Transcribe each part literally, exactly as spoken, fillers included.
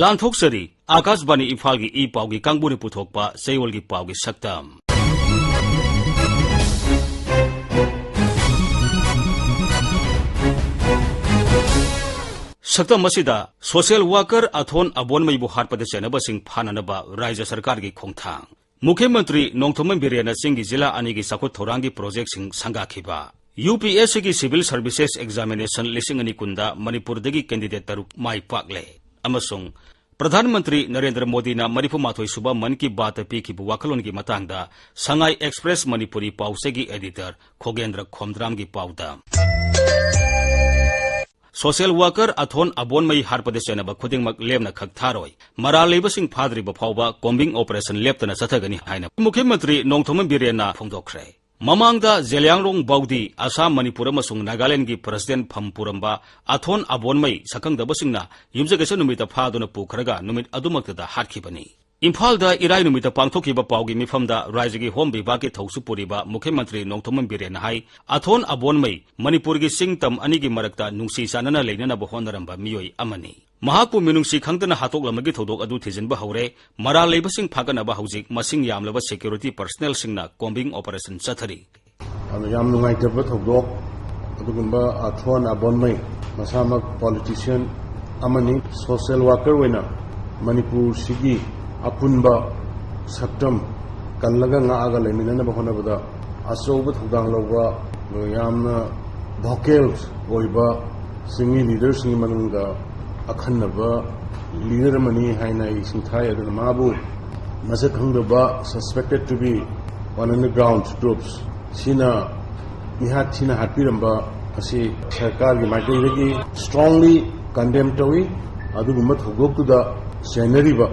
ꯂꯥꯟꯊꯣꯛꯆꯔꯤ꯫ ꯑꯥꯀꯥꯁꯕꯥꯅꯤ ꯏꯝꯐꯥꯜꯒꯤ ꯏ ꯄꯥꯎꯒꯤ ꯀꯥꯡꯕꯨꯅ ꯄꯨꯊꯣꯛꯄ ꯆꯌꯣꯜꯒꯤ ꯄꯥꯎꯒꯤ ꯁꯛꯇꯝ꯫ ꯁꯛꯇꯝ ꯑꯁꯤꯗ social worker ꯑꯊꯣꯟ ꯑꯕꯣꯟꯃꯩꯕꯨ ꯍꯥꯠꯄꯗ ꯆꯦꯟꯅꯕꯁꯤꯡ ꯐꯥꯅꯅꯕ ꯔꯥꯖ꯭ꯌ ꯁꯔꯀꯥꯔꯒꯤ ꯈꯣꯡꯊꯥꯡ꯫ ꯃꯨꯈ꯭ꯌ ꯃꯟꯇ꯭ꯔꯤ ꯅꯣꯡꯊꯣꯝꯕꯝ ꯕꯤꯔꯦꯟꯅ ꯆꯤꯡꯒꯤ ꯖꯤꯂꯥ ꯑꯅꯤꯒꯤ ꯆꯥꯎꯈꯠ ꯊꯧꯔꯥꯡꯒꯤ ꯄ꯭ꯔꯣꯖꯦꯛꯁꯤꯡ ꯁꯪꯒꯥꯈꯤꯕ꯫ ꯌꯨ ꯄꯤ ꯑꯦꯁ ꯁꯤꯒꯤ civil services examination ꯂꯤꯁꯤꯡ ꯑꯅꯤ ꯀꯨꯟꯗ ꯃꯅꯤꯄꯨꯔꯗꯒꯤ candidate ꯇꯔꯨꯛ ꯃꯥꯏ ꯄꯥꯛꯂꯦ꯫ ꯑꯃꯁꯨꯡ ꯄ꯭ꯔꯙꯥꯟ ꯃꯟꯇ꯭ꯔꯤ ꯅꯔꯦꯟꯗ꯭ꯔ ꯃꯣꯗꯤꯅ ꯃꯔꯤꯐꯨ ꯃꯥꯊꯣꯏ ꯁꯨꯕ ꯃꯟ ꯀꯤ ꯕꯥꯠꯇ ꯄꯤꯈꯤꯕ ꯋꯥꯈꯜꯂꯣꯟꯒꯤ ꯃꯇꯥꯡꯗ ꯁꯉꯥꯏ ꯑꯦꯛꯁꯄ꯭ꯔꯦꯁ ꯃꯅꯤꯄꯨꯔꯤ ꯄꯥꯎꯆꯦꯒꯤ editor ꯈꯣꯒꯦꯟꯗ꯭ꯔ ꯈꯣꯝꯗ꯭ꯔꯥꯝꯒꯤ ꯄꯥꯎꯗ꯫ Social worker ꯑꯊꯣꯟ ꯑꯕꯣꯟꯃꯩ ꯍꯥꯠꯄꯗ ꯆꯦꯟꯅꯕ ꯈꯨꯗꯤꯡꯃꯛ ꯂꯦꯝꯅ ꯈꯛ ꯊꯥꯔꯣꯏ꯫ ꯃꯔꯥꯜ ꯂꯩꯕꯁꯤꯡ ꯐꯥꯗ꯭ꯔꯤꯕ ꯐꯥꯎꯕ combing operation ꯂꯦꯞꯇꯅ ꯆꯠꯊꯒꯅꯤ ꯍꯥꯏꯅ ꯃꯨꯈ꯭ꯌ ꯃꯟꯇ꯭ꯔꯤ ꯅꯣꯡꯊꯣꯝꯕꯝ ꯕꯤꯔꯦꯟꯅ ꯐꯣꯡꯗꯣꯛꯈ꯭ꯔꯦ꯫ ꯃꯃꯥꯡꯗ ꯖꯦꯂꯤꯌꯥꯡꯔꯣꯡ ꯕꯥꯎꯗꯤ, ꯑꯁꯥꯝ, ꯃꯅꯤꯄꯨꯔ ꯑꯃꯁꯨꯡ ꯅꯥꯒꯥꯂꯦꯟꯗꯒꯤ president ꯐꯝ ꯄꯨꯔꯝꯕ ꯑꯊꯣꯟ ꯑꯕꯣꯟꯃꯩ ꯁꯛꯈꯪꯗꯕꯁꯤꯡꯅ ꯌꯨꯝꯖꯀꯩꯁ ꯅꯨꯃꯤꯠꯇ ꯐꯥꯗꯨꯅ ꯄꯨꯈ꯭ꯔꯒ ꯅꯨꯃꯤꯠ ꯑꯗꯨꯃꯛꯇꯗ ꯍꯥꯠꯈꯤꯕꯅꯤ꯫ ꯏꯝꯐꯥꯜꯗ ꯏꯔꯥꯏ ꯅꯨꯃꯤꯠꯇ ꯄꯥꯡꯊꯣꯛꯈꯤꯕ ꯄꯥꯎꯒꯤ ꯃꯤꯐꯝꯗ ꯔꯥꯖ꯭ꯌꯒꯤ ꯍꯣꯝ ꯕꯤꯚꯥꯒꯀꯤ ꯊꯧꯁꯨ ꯄꯨꯔꯤꯕ ꯃꯨꯈ꯭ꯌ ꯃꯟꯇ꯭ꯔꯤ ꯅꯣꯡꯊꯣꯝꯕꯝ ꯕꯤꯔꯦꯟꯅ ꯍꯥꯏ, ꯑꯊꯣꯟ ꯑꯕꯣꯟꯃꯩ ꯃꯅꯤꯄꯨꯔꯒꯤ ꯆꯤꯡ ꯇꯝ ꯑꯅꯤꯒꯤ ꯃꯔꯛꯇ ꯅꯨꯡꯁꯤ ꯆꯥꯟꯅꯅ ꯂꯩꯅꯅꯕ ꯍꯣꯠꯅꯔꯝꯕ ꯃꯤꯑꯣꯏ ꯑꯃꯅꯤ꯫ ꯃꯍꯥꯛꯄꯨ ꯃꯤꯅꯨꯡꯁꯤ ꯈꯪꯗꯅ ꯍꯥꯠꯇꯣꯛꯂꯝꯕꯒꯤ ꯊꯧꯗꯣꯛ ꯑꯗꯨ ꯊꯤꯖꯤꯟꯕ ꯍꯧꯔꯦ꯫ ꯃꯔꯥꯜ ꯂꯩꯕꯁꯤꯡ ꯐꯥꯒꯠꯅꯕ ꯍꯧꯖꯤꯛ ꯃꯁꯤꯡ ꯌꯥꯝꯂꯕ security personnelꯁꯤꯡꯅ combing operation ꯆꯠꯊꯔꯤ꯫ ꯑꯗꯣ ꯌꯥꯝ ꯅꯨꯡꯉꯥꯏꯇꯕ ꯊꯧꯗꯣꯛ, ꯑꯗꯨꯒꯨꯝꯕ ꯑꯊꯣꯟ ꯑꯕꯣꯟꯃꯩ, ꯃꯁꯥꯃꯛ politician ꯑꯃꯅꯤ, social worker ꯑꯣꯏꯅ ꯃꯅꯤꯄꯨꯔꯁꯤꯒꯤ ꯑꯄꯨꯟꯕ ꯁꯛꯇꯝ ꯀꯜꯂꯒ ꯉꯥꯛꯑꯒ ꯂꯩꯃꯤꯟꯅꯅꯕ ꯍꯣꯠꯅꯕꯗ ꯑꯆꯧꯕ ꯊꯧꯗꯥꯡ ꯂꯧꯕ, ꯌꯥꯝꯅ vocal ꯑꯣꯏꯕ ꯆꯤꯡꯃꯤ leaderꯁꯤꯡꯒꯤ ꯃꯅꯨꯡꯗ ꯑꯈꯟꯅꯕ leader ꯑꯃꯅꯤ ꯍꯥꯏꯅ ꯑꯩ ꯁꯤꯡꯊꯥꯏ꯫ ꯑꯗꯨꯅ ꯃꯥꯕꯨ ꯃꯁꯛ ꯈꯪꯗꯕ, suspected to be on underground groups ꯁꯤꯅ ꯃꯤꯍꯥꯠ ꯊꯤꯅ ꯍꯥꯠꯄꯤꯔꯝꯕ ꯑꯁꯤ ꯁꯔꯀꯥꯔꯒꯤ ꯃꯥꯏꯀꯩꯗꯒꯤ strongly condemn ꯇꯧꯏ꯫ ꯑꯗꯨꯒꯨꯝꯕ ꯊꯧꯗꯣꯛꯇꯨꯗ ꯆꯦꯟꯅꯔꯤꯕ,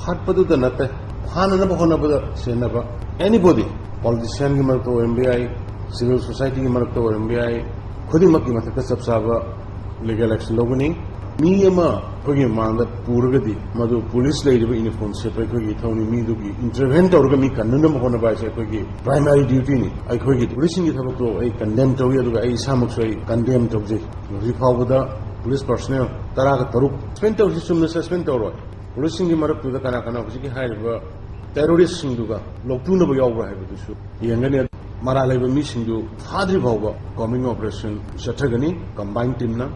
ꯍꯥꯠꯄꯗꯨꯗ ꯅꯠꯇꯦ, ꯐꯥꯅꯅꯕ ꯍꯣꯠꯅꯕꯗ ꯆꯦꯟꯅꯕ anybody, politicianꯒꯤ ꯃꯔꯛꯇ ꯑꯣꯏꯔꯝꯕ ꯌꯥꯏ, civil societyꯒꯤ ꯃꯔꯛꯇ ꯑꯣꯏꯔꯝꯕ ꯌꯥꯏ, ꯈꯨꯗꯤꯡꯃꯛꯀꯤ ꯃꯊꯛꯇ ꯆꯞ ꯆꯥꯕ legal action ꯂꯧꯒꯅꯤ꯫ ꯃꯤ ꯑꯃ ꯑꯩꯈꯣꯏꯒꯤ ꯃꯃꯥꯡꯗ ꯄꯨꯔꯒꯗꯤ ꯃꯗꯨ police ꯂꯩꯔꯤꯕ uniform ꯁꯦꯠꯄ ꯑꯩꯈꯣꯏꯒꯤ ꯏꯊꯧꯅꯤ꯫ ꯃꯤꯗꯨꯒꯤ intervene ꯇꯧꯔꯒ ꯃꯤ ꯀꯟꯅꯅꯕ ꯍꯣꯠꯅꯕ ꯍꯥꯏꯁꯦ ꯑꯩꯈꯣꯏꯒꯤ primary dutyꯅꯤ꯫ ꯑꯩꯈꯣꯏꯒꯤ policeꯁꯤꯡꯒꯤ ꯊꯕꯛꯇꯣ ꯑꯩ condemn ꯇꯧꯏ, ꯑꯗꯨꯒ ꯑꯩ ꯏꯁꯥꯃꯛꯁꯨ ꯑꯩ condemn ꯇꯧꯖꯩ꯫ ꯍꯧꯖꯤꯛ ꯐꯥꯎꯕꯗ police personnel ꯇꯔꯥꯒ ꯇꯔꯨꯛ ꯁꯁꯄꯦꯟ ꯇꯧꯔꯤꯁꯤ ꯆꯨꯝꯅ ꯁꯁꯄꯦꯟ ꯇꯧꯔꯣꯏ꯫ ꯄꯨꯂꯤꯁꯁꯤꯡꯒꯤ ꯃꯔꯛꯇꯨꯗ ꯀꯅꯥ ꯀꯅꯥ ꯍꯧꯖꯤꯛꯀꯤ ꯍꯥꯏꯔꯤꯕ ꯇꯦꯔꯣꯔꯤꯁꯁꯤꯡꯗꯨꯒ ꯂꯧꯇꯨꯅꯕ ꯌꯥꯎꯕ꯭ꯔꯥ ꯍꯥꯏꯕꯗꯨꯁꯨ ꯌꯦꯡꯒꯅꯤ꯫ ꯃꯔꯥꯜ ꯂꯩꯕ ꯃꯤꯁꯤꯡꯗꯨ ꯐꯥꯗ꯭ꯔꯤ ꯐꯥꯎꯕ ꯀꯣꯝꯕꯤꯡ ꯑꯣꯄꯔꯦꯁꯟ ꯆꯠꯊꯒꯅꯤ ꯀꯝꯕꯥꯏꯟ ꯇꯤꯝꯅ꯫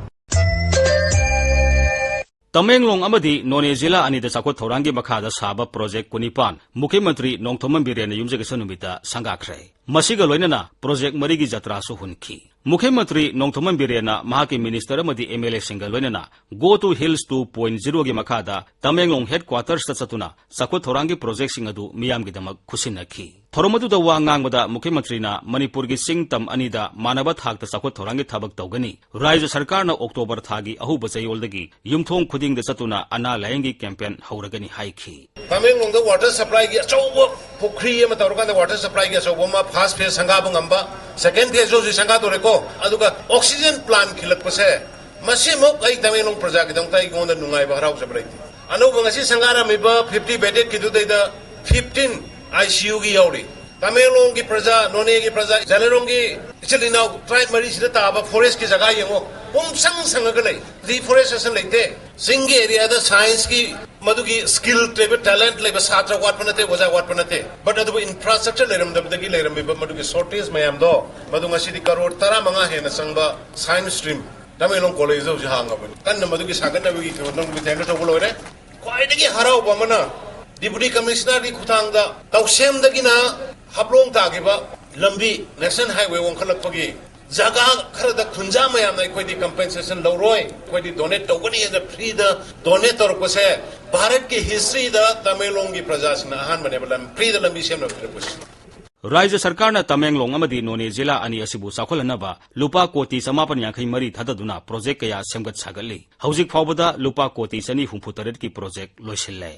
ꯇꯃꯦꯡꯂꯣꯡ ꯑꯃꯗꯤ ꯅꯣꯅꯦ ꯖꯤꯂꯥ ꯑꯅꯤꯗ ꯆꯥꯎꯈꯠ ꯊꯧꯔꯥꯡꯒꯤ ꯃꯈꯥꯗ ꯁꯥꯕ ꯄ꯭ꯔꯣꯖꯦꯛ ꯀꯨꯟꯅꯤꯄꯥꯟ ꯃꯨꯈ꯭ꯌ ꯃꯟꯇ꯭ꯔꯤ ꯅꯣꯡꯊꯣꯝꯕꯝ ꯕꯤꯔꯦꯟꯅ ꯌꯨꯝꯖꯀꯩꯁ ꯅꯨꯃꯤꯠꯇ ꯁꯪꯒꯥꯈ꯭ꯔꯦ꯫ ꯃꯁꯤꯒ ꯂꯣꯏꯅꯅ ꯄ꯭ꯔꯣꯖꯦꯛ ꯃꯔꯤꯒꯤ ꯖꯇ꯭ꯔꯥꯁꯨ ꯍꯨꯟꯈꯤ꯫ ꯃꯨꯈ꯭ꯌ ꯃꯟꯇ꯭ꯔꯤ ꯅꯣꯡꯊꯣꯝꯕꯝ ꯕꯤꯔꯦꯟꯅ ꯃꯍꯥꯛꯀꯤ ꯃꯤꯅꯤꯁꯇꯔ ꯑꯃꯗꯤ ꯑꯦꯝ ꯑꯦꯜ ꯑꯦꯁꯤꯡꯒ ꯂꯣꯏꯅꯅ Go to Hills two point zero ꯒꯤ ꯃꯈꯥꯗ ꯇꯃꯦꯡꯂꯣꯡ ꯍꯦꯗꯀ꯭ꯋꯥꯇꯔꯁꯇ ꯆꯠꯇꯨꯅ ꯆꯥꯎꯈꯠ ꯊꯧꯔꯥꯡꯒꯤ ꯄ꯭ꯔꯣꯖꯦꯛꯁꯤꯡ ꯑꯗꯨ ꯃꯤꯌꯥꯝꯒꯤꯗꯃꯛ ꯈꯨꯠꯁꯤꯟꯅꯈꯤ꯫ ꯊꯧꯔꯝ ꯑꯗꯨꯗ ꯋꯥ ꯉꯥꯡꯕꯗ ꯃꯨꯈ꯭ꯌ ꯃꯟꯇ꯭ꯔꯤꯅ ꯃꯅꯤꯄꯨꯔꯒꯤ ꯆꯤꯡ ꯇꯝ ꯑꯅꯤꯗ ꯃꯥꯟꯅꯕ ꯊꯥꯛꯇ ꯆꯥꯎꯈꯠ ꯊꯧꯔꯥꯡꯒꯤ ꯊꯕꯛ ꯇꯧꯒꯅꯤ꯫ ꯔꯥꯖ꯭ꯌ ꯁꯔꯀꯥꯔꯅ ꯑꯣꯛꯇꯣꯕꯔ ꯊꯥꯒꯤ ꯑꯍꯧꯕ ꯆꯌꯣꯜꯗꯒꯤ ꯌꯨꯝꯊꯣꯡ ꯈꯨꯗꯤꯡꯗ ꯆꯠꯇꯨꯅ ꯑꯅꯥ ꯂꯥꯌꯦꯡꯒꯤ ꯀꯦꯝꯄꯦꯟ ꯍꯧꯔꯒꯅꯤ ꯍꯥꯏꯈꯤ꯫ ꯇꯃꯦꯡꯂꯣꯡꯗ ꯋꯥꯇꯔ ꯁꯄ꯭ꯂꯥꯏꯒꯤ ꯑꯆꯧꯕ ꯄꯨꯈ꯭ꯔꯤ ꯑꯃ ꯇꯧꯔꯀꯥꯟꯗ ꯋꯥꯇꯔ ꯁꯄ꯭ꯂꯥꯏꯒꯤ ꯑꯆꯧꯕ ꯑꯃ ꯐꯥꯔꯁ ꯐꯦꯁ ꯁꯪꯒꯥꯕ ꯉꯝꯕ, ꯁꯦꯀꯦꯟ ꯐꯦꯁ ꯍꯧꯖꯤꯛ ꯁꯪꯒꯥꯗꯣꯔꯦꯀꯣ꯫ ꯑꯗꯨꯒ ꯑꯣꯛꯁꯤꯖꯦꯟ ꯄ꯭ꯂꯥꯟ ꯈꯤꯜꯂꯛꯄꯁꯦ, ꯃꯁꯤꯃꯨꯛ ꯑꯩ ꯇꯃꯦꯡꯂꯣꯡ ꯄ꯭ꯔꯖꯥꯒꯤꯗꯃꯛꯇ ꯑꯩꯉꯣꯟꯗ ꯅꯨꯡꯉꯥꯏꯕ ꯍꯔꯥꯎꯖꯕ ꯂꯩꯇꯦ꯫ ꯑꯅꯧꯕ ꯉꯁꯤ ꯁꯪꯒꯥꯔꯝꯃꯤꯕ ꯐꯤꯐꯇꯤ ꯕꯦꯗꯦꯗꯀꯤꯗꯨꯗꯩꯗ ꯐꯤꯐꯇꯤꯟ ꯑꯥꯏ ꯁꯤ ꯌꯨꯒꯤ ꯌꯥꯎꯔꯤ꯫ ꯇꯃꯦꯡꯂꯣꯡꯒꯤ ꯄ꯭ꯔꯖꯥ, ꯅꯣꯅꯦꯒꯤ ꯄ꯭ꯔꯖꯥ, ꯖꯂꯦꯔꯣꯡꯒꯤ ꯏꯆꯤꯜ ꯏꯅꯥꯎ ꯇ꯭ꯔꯥꯏꯕ ꯃꯔꯤꯁꯤꯗ ꯇꯥꯕ ꯐꯣꯔꯦꯁꯀꯤ ꯖꯒꯥ ꯌꯦꯡꯉꯣ, ꯄꯨꯝꯁꯪ ꯁꯪꯉꯒ ꯂꯩ꯫ ꯗꯤꯐꯣꯔꯦꯁꯇꯦꯁꯟ ꯂꯩꯇꯦ꯫ ꯆꯤꯡꯒꯤ ꯑꯦꯔꯤꯌꯥꯗ ꯁꯥꯏꯟꯁꯀꯤ ꯃꯗꯨꯒꯤ ꯁ꯭ꯀꯤꯜ ꯂꯩꯕ, ꯇꯦꯂꯦꯟꯠ ꯂꯩꯕ ꯁꯥꯇ꯭ꯔ ꯋꯥꯠꯄ ꯅꯠꯇꯦ, ꯑꯣꯖꯥ ꯋꯥꯠꯄ ꯅꯠꯇꯦ꯫ ꯕꯠ ꯑꯗꯨꯕꯨ ꯏꯟꯐ꯭ꯔꯥꯁ꯭ꯇ꯭ꯔꯛꯆꯔ ꯂꯩꯔꯝꯗꯕꯗꯒꯤ ꯂꯩꯔꯝꯃꯤꯕ ꯃꯗꯨꯒꯤ ꯁꯣꯔꯇꯦꯖ ꯃꯌꯥꯝꯗꯣ, ꯃꯗꯨ ꯉꯁꯤꯗꯤ ꯀꯔꯣꯔ ꯇꯔꯥꯃꯉꯥ ꯍꯦꯟꯅ ꯆꯪꯕ ꯁꯥꯏꯟꯁ ꯁ꯭ꯇ꯭ꯔꯤꯝ ꯇꯃꯦꯡꯂꯣꯡ ꯀꯣꯂꯦꯖꯇ ꯍꯧꯖꯤꯛ ꯍꯥꯡꯉꯕꯅꯤ꯫ ꯀꯟꯅ ꯃꯗꯨꯒꯤ ꯁꯥꯒꯠꯅꯕꯒꯤ ꯀꯩꯅꯣ ꯅꯪꯕꯨ ꯇꯦꯟꯗꯔ ꯇꯧꯕ ꯂꯣꯏꯔꯦ꯫ ꯈ꯭ꯋꯥꯏꯗꯒꯤ ꯍꯔꯥꯎꯕ ꯑꯃꯅ ꯗꯤꯄꯨꯇꯤ ꯀꯃꯤꯁꯅꯔꯒꯤ ꯈꯨꯠꯊꯥꯡꯗ ꯇꯧꯁꯦꯝꯗꯒꯤꯅ ꯍꯥꯐꯂꯣꯡ ꯇꯥꯈꯤꯕ ꯂꯝꯕꯤ, ꯅꯦꯁꯅꯦꯜ ꯍꯥꯏꯋꯦ ꯋꯥꯡꯈꯠꯂꯛꯄꯒꯤ ꯖꯒꯥ ꯈꯔꯗ ꯈꯨꯟꯖꯥ ꯃꯌꯥꯝꯅ ꯑꯩꯈꯣꯏꯗꯤ ꯀꯝꯄꯦꯟꯁꯦꯁꯟ ꯂꯧꯔꯣꯏ, ꯑꯩꯈꯣꯏꯗꯤ ꯗꯣꯅꯦꯠ ꯇꯧꯒꯅꯤ ꯍꯥꯏꯅ ꯐ꯭ꯔꯤꯗ ꯗꯣꯅꯦꯠ ꯇꯧꯔꯛꯄꯁꯦ ꯚꯥꯔꯠꯀꯤ ꯍꯤꯁꯇ꯭ꯔꯤꯗ ꯇꯃꯦꯡꯂꯣꯡꯒꯤ ꯄ꯭ꯔꯖꯥꯁꯤꯡꯅ ꯑꯍꯥꯟꯕꯅꯦꯕ ꯂꯝ, ꯐ꯭ꯔꯤꯗ ꯂꯝꯕꯤ ꯁꯦꯝꯅꯕ ꯄꯤꯔꯛꯄꯁꯦ꯫ ꯔꯥꯖ꯭ꯌ ꯁꯔꯀꯥꯔꯅ ꯇꯃꯦꯡꯂꯣꯡ ꯑꯃꯗꯤ ꯅꯣꯅꯦ ꯖꯤꯂꯥ ꯑꯅꯤ ꯑꯁꯤꯕꯨ ꯆꯥꯎꯈꯠꯍꯟꯅꯕ ꯂꯨꯄꯥ ꯀꯣꯇꯤ ꯆꯃꯥꯄꯟ ꯌꯥꯡꯈꯩ ꯃꯔꯤ ꯊꯥꯗꯗꯨꯅ ꯄ꯭ꯔꯣꯖꯦꯛ ꯀꯌꯥ ꯁꯦꯝꯒꯠ ꯁꯥꯒꯠꯂꯤ꯫ ꯍꯧꯖꯤꯛ ꯐꯥꯎꯕꯗ ꯂꯨꯄꯥ ꯀꯣꯇꯤ ꯆꯅꯤ ꯍꯨꯝꯐꯨ ꯇꯔꯦꯠꯀꯤ ꯄ꯭ꯔꯣꯖꯦꯛ ꯂꯣꯏꯁꯤꯜꯂꯦ꯫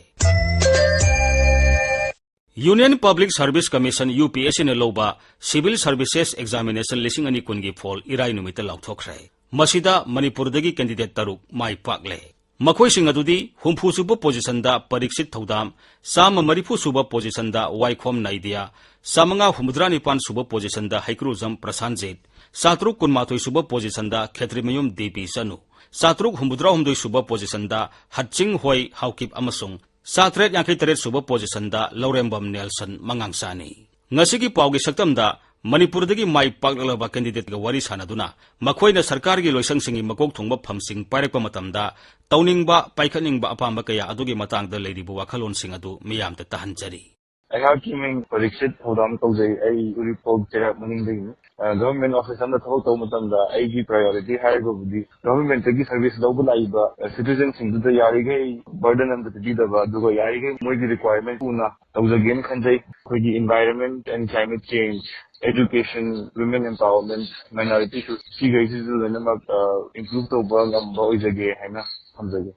Union Public Service Commission, U P S ꯁꯤꯅ ꯂꯧꯕ Civil Services Examination ꯂꯤꯁꯤꯡ ꯑꯅꯤ ꯀꯨꯟꯒꯤ ꯐꯣꯜ ꯏꯔꯥꯏ ꯅꯨꯃꯤꯠꯇ ꯂꯥꯎꯊꯣꯛꯈ꯭ꯔꯦ꯫ ꯃꯁꯤꯗ ꯃꯅꯤꯄꯨꯔꯗꯒꯤ ꯀꯦꯟꯗꯤꯗꯦꯠ ꯇꯔꯨꯛ ꯃꯥꯏ ꯄꯥꯛꯂꯦ꯫ ꯃꯈꯣꯏꯁꯤꯡ ꯑꯗꯨꯗꯤ ꯍꯨꯝꯐꯨ ꯁꯨꯕ ꯄꯣꯖꯤꯁꯟꯗ ꯄꯔꯤꯛꯁꯤꯠ ꯊꯧꯗꯥꯝ, ꯆꯥꯝꯃ ꯃꯔꯤꯐꯨ ꯁꯨꯕ ꯄꯣꯖꯤꯁꯟꯗ ꯋꯥꯏꯈꯣꯝ ꯅꯥꯏꯗꯤꯌꯥ, ꯆꯥꯝꯃꯉꯥ ꯍꯨꯝꯐꯨꯇꯔꯥ ꯅꯤꯄꯥꯟ ꯁꯨꯕ ꯄꯣꯖꯤꯁꯟꯗ ꯍꯩꯀ꯭ꯔꯨꯖꯝ ꯄ꯭ꯔꯁꯥꯟꯖꯤꯠ, ꯆꯥꯇ꯭ꯔꯨꯛ ꯀꯨꯟꯃꯥꯊꯣꯏ ꯁꯨꯕ ꯄꯣꯖꯤꯁꯟꯗ ꯈꯦꯇ꯭ꯔꯤꯃꯌꯨꯝ ꯗꯦꯕꯤ ꯆꯅꯨ, ꯆꯥꯇ꯭ꯔꯨꯛ ꯍꯨꯝꯐꯨꯇꯔꯥ ꯍꯨꯝꯗꯣꯏ ꯁꯨꯕ ꯄꯣꯖꯤꯁꯟꯗ ꯍꯠꯆꯤꯡ ꯍꯣꯏ ꯍꯥꯎꯀꯤꯞ ꯑꯃꯁꯨꯡ ꯆꯥꯇ꯭ꯔꯦꯠ ꯌꯥꯡꯈꯩ ꯇꯔꯦꯠ ꯁꯨꯕ ꯄꯣꯖꯤꯁꯟꯗ ꯂꯧꯔꯦꯝꯕꯝ ꯅꯦꯜꯁꯟ ꯃꯉꯥꯡꯆꯥꯅꯤ꯫ ꯉꯁꯤꯒꯤ ꯄꯥꯎꯒꯤ ꯁꯛꯇꯝꯗ ꯃꯅꯤꯄꯨꯔꯗꯒꯤ ꯃꯥꯏ ꯄꯥꯛꯂꯛꯂꯕ ꯀꯦꯟꯗꯤꯗꯦꯠꯀ ꯋꯥꯔꯤ ꯁꯥꯟꯅꯗꯨꯅ ꯃꯈꯣꯏꯅ ꯁꯔꯀꯥꯔꯒꯤ ꯂꯣꯏꯁꯪꯁꯤꯡꯒꯤ ꯃꯀꯣꯛ ꯊꯣꯡꯕ ꯐꯝꯁꯤꯡ ꯄꯥꯏꯔꯛꯄ ꯃꯇꯝꯗ ꯇꯧꯅꯤꯡꯕ, ꯄꯥꯏꯈꯠꯅꯤꯡꯕ ꯑꯄꯥꯝꯕ ꯀꯌꯥ ꯑꯗꯨꯒꯤ ꯃꯇꯥꯡꯗ ꯂꯩꯔꯤꯕ ꯋꯥꯈꯜꯂꯣꯟꯁꯤꯡ ꯑꯗꯨ ꯃꯤꯌꯥꯝꯗ ꯇꯥꯍꯟꯖꯔꯤ꯫ ꯑꯩꯍꯥꯛꯀꯤ ꯃꯤꯡ ꯄꯔꯤꯛꯁꯤꯠ ꯊꯧꯗꯥꯝ ꯀꯧꯖꯩ꯫ ꯑꯩ ꯎꯔꯤꯄꯣꯛ ꯆꯩꯔꯥꯛ ꯃꯅꯤꯡꯗꯒꯤꯅꯤ꯫ ꯑ, ꯒꯚꯔꯟꯃꯦꯟꯠ ꯑꯣꯐꯤꯁ ꯑꯃꯗ ꯊꯕꯛ ꯇꯧꯕ ꯃꯇꯝꯗ ꯑꯩꯒꯤ ꯄ꯭ꯔꯥꯏꯌꯣꯔꯤꯇꯤ ꯍꯥꯏꯔꯒꯕꯨꯗꯤ ꯒꯚꯔꯟꯃꯦꯟꯠꯇꯒꯤ ꯁꯔꯚꯤꯁ ꯂꯧꯕ ꯂꯥꯛꯏꯕ, ꯑ, ꯁꯤꯇꯤꯖꯟꯁꯤꯡꯗꯨꯗ ꯌꯥꯔꯤꯈꯩ ꯕꯔꯗꯟ ꯑꯝꯇ ꯄꯤꯕꯤꯗꯕ, ꯑꯗꯨꯒ ꯌꯥꯔꯤꯈꯩ ꯃꯣꯏꯒꯤ ꯔꯤꯀ꯭ꯋꯥꯏꯔꯃꯦꯟꯠ ꯎꯅ ꯇꯧꯖꯒꯦꯅ ꯈꯟꯖꯩ꯫ ꯑꯩꯈꯣꯏꯒꯤ environment and climate change, education, women empowerment, minority issues, ꯁꯤꯈꯩꯁꯤꯁꯨ ꯂꯣꯏꯅꯃꯛ, ꯑ, ꯏꯝꯄ꯭ꯔꯨꯚ ꯇꯧꯕ ꯉꯝꯕ ꯑꯣꯏꯖꯒꯦ ꯍꯥꯏꯅ ꯊꯝꯖꯒꯦ꯫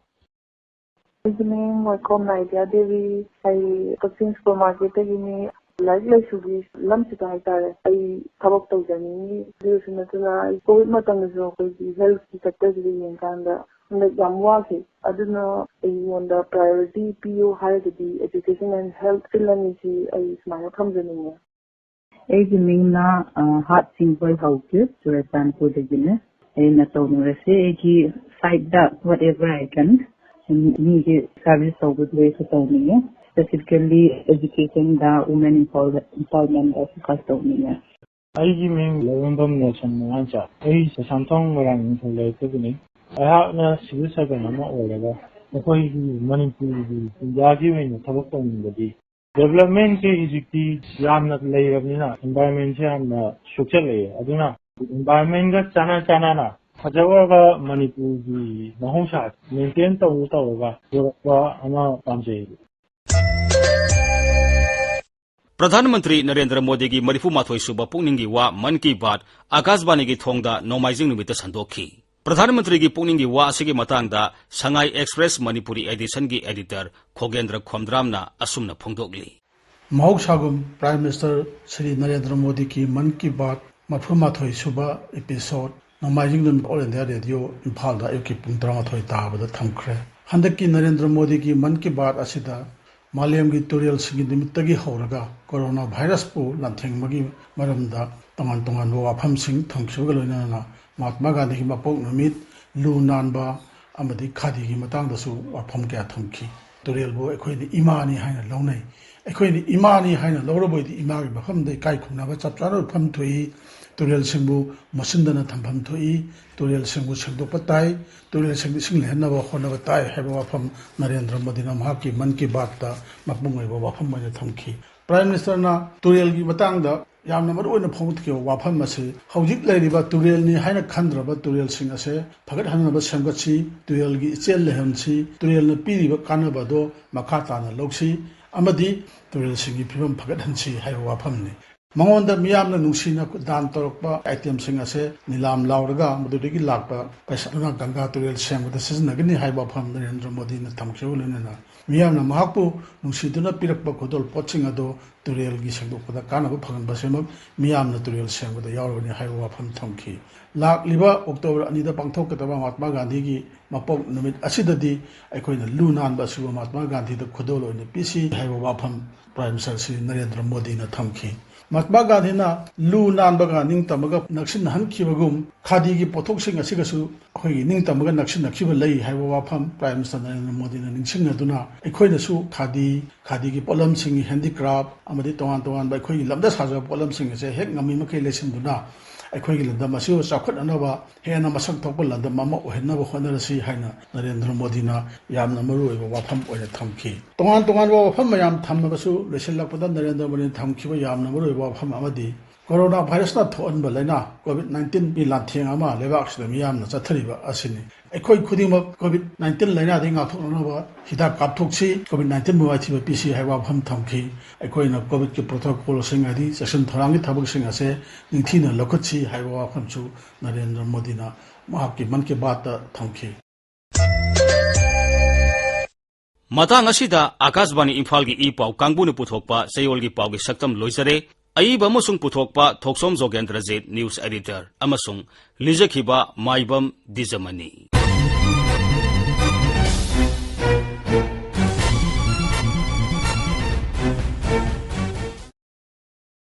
ꯑꯩꯒꯤ ꯃꯤꯡ ꯃꯣꯏꯀꯣꯝ ꯅꯥꯏꯕꯤꯌꯥ ꯗꯦꯕꯤ꯫ ꯑꯩ ꯀꯛꯆꯤꯡ ꯁꯨꯄꯔ ꯃꯥꯔꯀꯦꯠꯇꯒꯤꯅꯤ꯫ ꯂꯥꯏꯔꯤꯛ ꯂꯥꯏꯁꯨꯒꯤ ꯂꯝꯁꯤꯗ ꯍꯥꯏꯇꯥꯔꯦ, ꯑꯩ ꯊꯕꯛ ꯇꯧꯖꯅꯤꯡꯉꯤ꯫ ꯑꯗꯨꯁꯨ ꯅꯠꯇꯅ ꯑꯩ ꯀꯣꯚꯤꯗ ꯃꯇꯝꯗꯁꯨ ꯑꯩꯈꯣꯏꯒꯤ ꯍꯦꯜꯊꯀꯤ ꯁꯦꯛꯇꯔꯁꯤꯗ ꯌꯦꯡꯀꯥꯟꯗ ꯍꯟꯗꯛ ꯌꯥꯝ ꯋꯥꯈꯤ꯫ ꯑꯗꯨꯅ ꯑꯩꯉꯣꯟꯗ ꯄ꯭ꯔꯥꯏꯌꯣꯔꯤꯇꯤ ꯄꯤꯌꯨ ꯍꯥꯏꯔꯒꯗꯤ education and health field ꯑꯅꯤꯁꯤ ꯑꯩ ꯁꯨꯃꯥꯏꯅ ꯊꯝꯖꯅꯤꯡꯉꯤ꯫ ꯑꯩꯒꯤ ꯃꯤꯡꯅ, ꯑ, ꯍꯥꯠ ꯁꯤꯡꯕꯣꯏ ꯍꯧꯈꯤ, ꯆꯨꯔꯆꯥꯟꯄꯨꯔꯗꯒꯤꯅꯦ꯫ ꯑꯩꯅ ꯇꯧꯅꯤꯡꯕꯁꯦ ꯑꯩꯒꯤ ꯁꯥꯏꯠꯇ whatever I can, ꯃꯤꯒꯤ ꯁꯥꯔꯚꯤꯁ ꯇꯧꯕꯗꯨ ꯑꯩꯁꯨ ꯇꯧꯅꯤꯡꯉꯦ꯫ Specifically educationꯗ, women empower-, empowermentꯗ focus ꯇꯧꯅꯤꯡꯉꯦ꯫ ꯑꯩꯒꯤ ꯃꯤꯡ ꯂꯧꯔꯝꯕꯝ ꯅꯦꯜꯁꯟ ꯃꯉꯥꯟꯆꯥ꯫ ꯑꯩ ꯁꯁꯥꯝꯊꯣꯡ ꯃꯣꯏꯔꯥꯡ ꯅꯤꯡꯊꯧ ꯂꯩꯔꯛꯇꯒꯤꯅꯤ꯫ ꯑꯩꯍꯥꯛꯅ civil servant ꯑꯃ ꯑꯣꯏꯔꯒ ꯑꯩꯈꯣꯏꯒꯤ ꯃꯅꯤꯄꯨꯔꯒꯤ, ꯏꯟꯗꯤꯌꯥꯒꯤ ꯑꯣꯏꯅ ꯊꯕꯛ ꯇꯧꯅꯤꯡꯕꯗꯤ developmentꯁꯦ ꯍꯧꯖꯤꯛꯇꯤ ꯌꯥꯝꯅ ꯂꯩꯔꯕꯅꯤꯅ environmentꯁꯦ ꯌꯥꯝꯅ ꯁꯣꯛꯆꯜꯂꯛꯑꯦ꯫ ꯑꯗꯨꯅ environmentꯒ ꯆꯥꯟꯅ ꯆꯥꯟꯅꯅ ꯐꯖꯈ꯭ꯔꯕ ꯃꯅꯤꯄꯨꯔꯒꯤ ꯃꯍꯧꯁꯥ maintain ꯇꯧꯔ ꯇꯧꯔꯒ ꯄꯨꯔꯛꯄ ꯑꯃ ꯄꯥꯝꯖꯩ꯫ ꯄ꯭ꯔꯙꯥꯟ ꯃꯟꯇ꯭ꯔꯤ ꯅꯔꯦꯟꯗ꯭ꯔ ꯃꯣꯗꯤꯒꯤ ꯃꯔꯤꯐꯨ ꯃꯥꯊꯣꯏ ꯁꯨꯕ ꯄꯨꯛꯅꯤꯡꯒꯤ ꯋꯥ ꯃꯟ ꯀꯤ ꯕꯥꯠ ꯑꯀꯥꯁꯕꯥꯅꯤꯒꯤ ꯊꯣꯡꯗ ꯅꯣꯡꯃꯥꯏꯖꯤꯡ ꯅꯨꯃꯤꯠꯇ ꯁꯟꯗꯣꯛꯈꯤ꯫ ꯄ꯭ꯔꯙꯥꯟ ꯃꯟꯇ꯭ꯔꯤꯒꯤ ꯄꯨꯛꯅꯤꯡꯒꯤ ꯋꯥ ꯑꯁꯤꯒꯤ ꯃꯇꯥꯡꯗ ꯁꯉꯥꯏ ꯑꯦꯛꯁꯄ꯭ꯔꯦꯁ ꯃꯅꯤꯄꯨꯔꯤ ꯑꯦꯗꯤꯁꯟꯒꯤ ꯑꯦꯗꯤꯇꯔ ꯈꯣꯒꯦꯟꯗ꯭ꯔ ꯈꯣꯝꯗ꯭ꯔꯥꯝꯅ ꯑꯁꯨꯝꯅ ꯐꯣꯡꯗꯣꯛꯂꯤ꯫ ꯃꯍꯧꯁꯥꯒꯨꯝ, Prime Minister ꯁ꯭ꯔꯤ ꯅꯔꯦꯟꯗ꯭ꯔ ꯃꯣꯗꯤꯒꯤ ꯃꯟ ꯀꯤ ꯕꯥꯠ ꯃꯔꯤꯐꯨ ꯃꯥꯊꯣꯏ ꯁꯨꯕ episode ꯅꯣꯡꯃꯥꯏꯖꯤꯡ ꯅꯨꯃꯤꯠ All India Radio ꯏꯝꯐꯥꯜꯗ ꯑꯌꯨꯛꯀꯤ ꯄꯨꯡ ꯇꯔꯥꯃꯥꯊꯣꯏ ꯇꯥꯕꯗ ꯊꯝꯈ꯭ꯔꯦ꯫ ꯍꯟꯗꯛꯀꯤ ꯅꯔꯦꯟꯗ꯭ꯔ ꯃꯣꯗꯤꯒꯤ ꯃꯟ ꯀꯤ ꯕꯥꯠ ꯑꯁꯤꯗ ꯃꯥꯂꯦꯝꯒꯤ ꯇꯨꯔꯦꯜꯁꯤꯡꯒꯤ ꯅꯨꯃꯤꯠꯇꯒꯤ ꯍꯧꯔꯒ ꯀꯣꯔꯣꯅꯥ ꯚꯥꯏꯔꯁꯄꯨ ꯂꯥꯟꯊꯦꯡꯕꯒꯤ ꯃꯔꯝꯗ ꯇꯣꯉꯥꯟ ꯇꯣꯉꯥꯟꯕ ꯋꯥꯐꯝꯁꯤꯡ ꯊꯝꯈꯤꯕꯒ ꯂꯣꯏꯅꯅ ꯃꯍꯥꯠꯃꯥ ꯒꯥꯟꯙꯤꯒꯤ ꯃꯄꯣꯛ ꯅꯨꯃꯤꯠ, ꯂꯨ ꯅꯥꯟꯕ ꯑꯃꯗꯤ ꯈꯥꯗꯤꯒꯤ ꯃꯇꯥꯡꯗꯁꯨ ꯋꯥꯐꯝ ꯀꯌꯥ ꯊꯝꯈꯤ꯫ ꯇꯨꯔꯦꯜꯕꯨ ꯑꯩꯈꯣꯏꯅ ꯏꯃꯥꯅꯤ ꯍꯥꯏꯅ ꯂꯧꯅꯩ꯫ ꯑꯩꯈꯣꯏꯅ ꯏꯃꯥꯅꯤ ꯍꯥꯏꯅ ꯂꯧꯔꯕꯣꯏꯗꯤ ꯏꯃꯥꯒꯤ ꯃꯐꯝꯗ ꯏꯀꯥꯏ ꯈꯨꯝꯅꯕ ꯆꯞ ꯆꯥꯅ ꯎꯠꯐꯝ ꯊꯣꯛꯏ꯫ ꯇꯨꯔꯦꯜꯁꯤꯡꯕꯨ ꯃꯣꯠꯁꯤꯟꯗꯅ ꯊꯝꯐꯝ ꯊꯣꯛꯏ꯫ ꯇꯨꯔꯦꯜꯁꯤꯡꯕꯨ ꯁꯦꯡꯗꯣꯛꯄ ꯇꯥꯏ꯫ ꯇꯨꯔꯦꯜꯁꯤꯡꯗ ꯏꯁꯤꯡ ꯂꯩꯍꯟꯅꯕ ꯍꯣꯠꯅꯕ ꯇꯥꯏ ꯍꯥꯏꯕ ꯋꯥꯐꯝ ꯅꯔꯦꯟꯗ꯭ꯔ ꯃꯣꯗꯤꯅ ꯃꯍꯥꯛꯀꯤ ꯃꯟ ꯀꯤ ꯕꯥꯠꯇ ꯃꯄꯨꯡ ꯑꯣꯏꯕ ꯋꯥꯐꯝ ꯑꯣꯏꯅ ꯊꯝꯈꯤ꯫ ꯄ꯭ꯔꯥꯏꯝ ꯃꯤꯅꯤꯁꯇꯔꯅ ꯇꯨꯔꯦꯜꯒꯤ ꯃꯇꯥꯡꯗ ꯌꯥꯝꯅ ꯃꯔꯨꯑꯣꯏꯅ ꯐꯣꯡꯗꯣꯛꯈꯤꯕ ꯋꯥꯐꯝ ꯑꯁꯤ ꯍꯧꯖꯤꯛ ꯂꯩꯔꯤꯕ ꯇꯨꯔꯦꯜꯅꯤ ꯍꯥꯏꯅ ꯈꯟꯗ꯭ꯔꯕ ꯇꯨꯔꯦꯜꯁꯤꯡ ꯑꯁꯦ ꯐꯒꯠꯍꯟꯅꯕ ꯁꯦꯝꯒꯠꯁꯤ, ꯇꯨꯔꯦꯜꯒꯤ ꯏꯆꯦꯜ ꯂꯩꯍꯟꯁꯤ, ꯇꯨꯔꯦꯜꯅ ꯄꯤꯔꯤꯕ ꯀꯥꯟꯅꯕ ꯑꯗꯣ ꯃꯈꯥ ꯇꯥꯅ ꯂꯧꯁꯤ ꯑꯃꯗꯤ ꯇꯨꯔꯦꯜꯁꯤꯡꯒꯤ ꯐꯤꯕꯝ ꯐꯒꯠꯍꯟꯁꯤ ꯍꯥꯏꯕ ꯋꯥꯐꯝꯅꯤ꯫ ꯃꯉꯣꯟꯗ ꯃꯤꯌꯥꯝꯅ ꯅꯨꯡꯁꯤꯅ ꯗꯥꯟ ꯇꯧꯔꯛꯄ ꯑꯥꯏꯇꯦꯝꯁꯤꯡ ꯑꯁꯦ ꯅꯤꯂꯥꯝ ꯂꯥꯎꯔꯒ ꯃꯗꯨꯗꯒꯤ ꯂꯥꯛꯄ ꯄꯩꯁꯥꯗꯨꯅ ꯒꯪꯒꯥ ꯇꯨꯔꯦꯜ ꯁꯦꯡꯕꯗ ꯁꯤꯖꯤꯟꯅꯒꯅꯤ ꯍꯥꯏꯕ ꯋꯥꯐꯝ ꯅꯔꯦꯟꯗ꯭ꯔ ꯃꯣꯗꯤꯅ ꯊꯝꯈꯤꯕ ꯂꯣꯏꯅꯅ ꯃꯤꯌꯥꯝꯅ ꯃꯍꯥꯛꯄꯨ ꯅꯨꯡꯁꯤꯗꯨꯅ ꯄꯤꯔꯛꯄ ꯈꯨꯗꯣꯜ ꯄꯣꯠꯁꯤꯡ ꯑꯗꯨ ꯇꯨꯔꯦꯜꯒꯤ ꯁꯦꯡꯗꯣꯛꯄꯗ ꯀꯥꯟꯅꯕ ꯐꯪꯍꯟꯕꯁꯤꯃꯛ ꯃꯤꯌꯥꯝꯅ ꯇꯨꯔꯦꯜ ꯁꯦꯡꯕꯗ ꯌꯥꯎꯔꯕꯅꯤ ꯍꯥꯏꯕ ꯋꯥꯐꯝ ꯊꯝꯈꯤ꯫ ꯂꯥꯛꯂꯤꯕ ꯑꯣꯛꯇꯣꯕꯔ ꯑꯅꯤꯗ ꯄꯥꯡꯊꯣꯛꯀꯗꯕ ꯃꯍꯥꯠꯃꯥ ꯒꯥꯟꯙꯤꯒꯤ ꯃꯄꯣꯛ ꯅꯨꯃꯤꯠ ꯑꯁꯤꯗꯗꯤ ꯑꯩꯈꯣꯏꯅ ꯂꯨ ꯅꯥꯟꯕ ꯑꯁꯤꯕꯨ ꯃꯍꯥꯠꯃꯥ ꯒꯥꯟꯙꯤꯗ ꯈꯨꯗꯣꯜ ꯑꯣꯏꯅ ꯄꯤꯁꯤ ꯍꯥꯏꯕ ꯋꯥꯐꯝ ꯄ꯭ꯔꯥꯏꯝ ꯃꯤꯅꯤꯁꯇꯔ ꯁ꯭ꯔꯤ ꯅꯔꯦꯟꯗ꯭ꯔ ꯃꯣꯗꯤꯅ ꯊꯝꯈꯤ꯫ ꯃꯍꯥꯠꯃꯥ ꯒꯥꯟꯙꯤꯅ ꯂꯨ ꯅꯥꯟꯕꯒ ꯅꯤꯡꯇꯝꯕꯒ ꯅꯛꯁꯤꯟꯅꯍꯟꯈꯤꯕꯒꯨꯝ ꯈꯥꯗꯤꯒꯤ ꯄꯣꯠꯊꯣꯛꯁꯤꯡ ꯑꯁꯤꯒꯁꯨ ꯑꯩꯈꯣꯏꯒꯤ ꯅꯤꯡꯇꯝꯕꯒ ꯅꯛꯁꯤꯟꯅꯈꯤꯕ ꯂꯩ ꯍꯥꯏꯕ ꯋꯥꯐꯝ ꯄ꯭ꯔꯥꯏꯝ ꯃꯤꯅꯤꯁꯇꯔ ꯅꯔꯦꯟꯗ꯭ꯔ ꯃꯣꯗꯤꯅ ꯅꯤꯡꯁꯤꯡꯅꯗꯨꯅ ꯑꯩꯈꯣꯏꯅꯁꯨ ꯈꯥꯗꯤ, ꯈꯥꯗꯤꯒꯤ ꯄꯣꯠꯂꯝꯁꯤꯡ, ꯍꯦꯟꯗꯤꯀ꯭ꯔꯥꯐ ꯑꯃꯗꯤ ꯇꯣꯉꯥꯟ ꯇꯣꯉꯥꯟꯕ ꯑꯩꯈꯣꯏꯒꯤ ꯂꯝꯗ ꯁꯥꯖꯕ ꯄꯣꯠꯂꯝꯁꯤꯡ ꯑꯁꯦ ꯍꯦꯛ ꯉꯝꯃꯤ ꯃꯈꯩ ꯂꯩꯁꯤꯟꯗꯨꯅ ꯑꯩꯈꯣꯏꯒꯤ ꯂꯝꯗꯝ ꯑꯁꯤꯕꯨ ꯆꯥꯎꯈꯠꯅꯅꯕ ꯍꯦꯟꯅ ꯃꯁꯛ ꯊꯣꯛꯄ ꯂꯝꯗꯝ ꯑꯃ ꯑꯣꯏꯍꯟꯅꯕ ꯍꯣꯠꯅꯔꯁꯤ ꯍꯥꯏꯅ ꯅꯔꯦꯟꯗ꯭ꯔ ꯃꯣꯗꯤꯅ ꯌꯥꯝꯅ ꯃꯔꯨꯑꯣꯏꯕ ꯋꯥꯐꯝ ꯑꯣꯏꯅ ꯊꯝꯈꯤ꯫ ꯇꯣꯉꯥꯟ ꯇꯣꯉꯥꯟꯕ ꯋꯥꯐꯝ ꯃꯌꯥꯝ ꯊꯝꯂꯕꯁꯨ ꯂꯣꯏꯁꯤꯜꯂꯛꯄꯗ ꯅꯔꯦꯟꯗ꯭ꯔ ꯃꯣꯗꯤꯅ ꯊꯝꯈꯤꯕ ꯌꯥꯝꯅ ꯃꯔꯨꯑꯣꯏꯕ ꯋꯥꯐꯝ ꯑꯃꯗꯤ ꯀꯣꯔꯣꯅꯥ ꯚꯥꯏꯔꯁꯅ ꯊꯣꯛꯍꯟꯕ ꯂꯥꯏꯅꯥ ꯀꯣꯚꯤꯗ ꯅꯥꯏꯟꯇꯤꯟꯒꯤ ꯂꯥꯟꯊꯦꯡ ꯑꯃ ꯂꯩꯕꯥꯛꯁꯤꯗ ꯃꯤꯌꯥꯝꯅ ꯆꯠꯊꯔꯤꯕ ꯑꯁꯤꯅꯤ꯫ ꯑꯩꯈꯣꯏ ꯈꯨꯗꯤꯡꯃꯛ ꯀꯣꯚꯤꯗ ꯅꯥꯏꯟꯇꯤꯟ ꯂꯥꯏꯅꯥꯗꯒꯤ ꯉꯥꯛꯊꯣꯛꯅꯅꯕ ꯍꯤꯗꯥꯛ ꯀꯥꯞꯊꯣꯛꯁꯤ, ꯀꯣꯚꯤꯗ ꯅꯥꯏꯟꯇꯤꯟꯕꯨ ꯃꯥꯏꯊꯤꯕ ꯄꯤꯁꯤ ꯍꯥꯏꯕ ꯋꯥꯐꯝ ꯊꯝꯈꯤ꯫ ꯑꯩꯈꯣꯏꯅ ꯀꯣꯚꯤꯗꯀꯤ ꯄ꯭ꯔꯣꯇꯣꯀꯣꯜꯁꯤꯡ ꯍꯥꯏꯗꯤ ꯆꯦꯛꯁꯤꯟ ꯊꯧꯔꯥꯡꯒꯤ ꯊꯕꯛꯁꯤꯡ ꯑꯁꯦ ꯅꯤꯡꯊꯤꯅ ꯂꯧꯈꯠꯁꯤ ꯍꯥꯏꯕ ꯋꯥꯐꯝꯁꯨ ꯅꯔꯦꯟꯗ꯭ꯔ ꯃꯣꯗꯤꯅ ꯃꯍꯥꯛꯀꯤ ꯃꯟ ꯀꯤ ꯕꯥꯠꯇ ꯊꯝꯈꯤ꯫ ꯃꯇꯥꯡ ꯑꯁꯤꯗ ꯑꯥꯀꯥꯁꯕꯥꯅꯤ ꯏꯝꯐꯥꯜꯒꯤ ꯏ ꯄꯥꯎ ꯀꯥꯡꯕꯨꯅ ꯄꯨꯊꯣꯛꯄ ꯆꯌꯣꯜꯒꯤ ꯄꯥꯎꯒꯤ ꯁꯛꯇꯝ ꯂꯣꯏꯖꯔꯦ꯫ ꯑꯏꯕ ꯑꯃꯁꯨꯡ ꯄꯨꯊꯣꯛꯄ ꯊꯣꯛꯆꯣꯝ ꯖꯣꯒꯦꯟꯗ꯭ꯔꯖꯤꯠ, ꯅ꯭ꯌꯨꯁ ꯑꯦꯗꯤꯇꯔ, ꯑꯃꯁꯨꯡ ꯂꯤꯖꯈꯤꯕ ꯃꯥꯏꯕꯝ ꯗꯤꯖꯃꯅꯤ꯫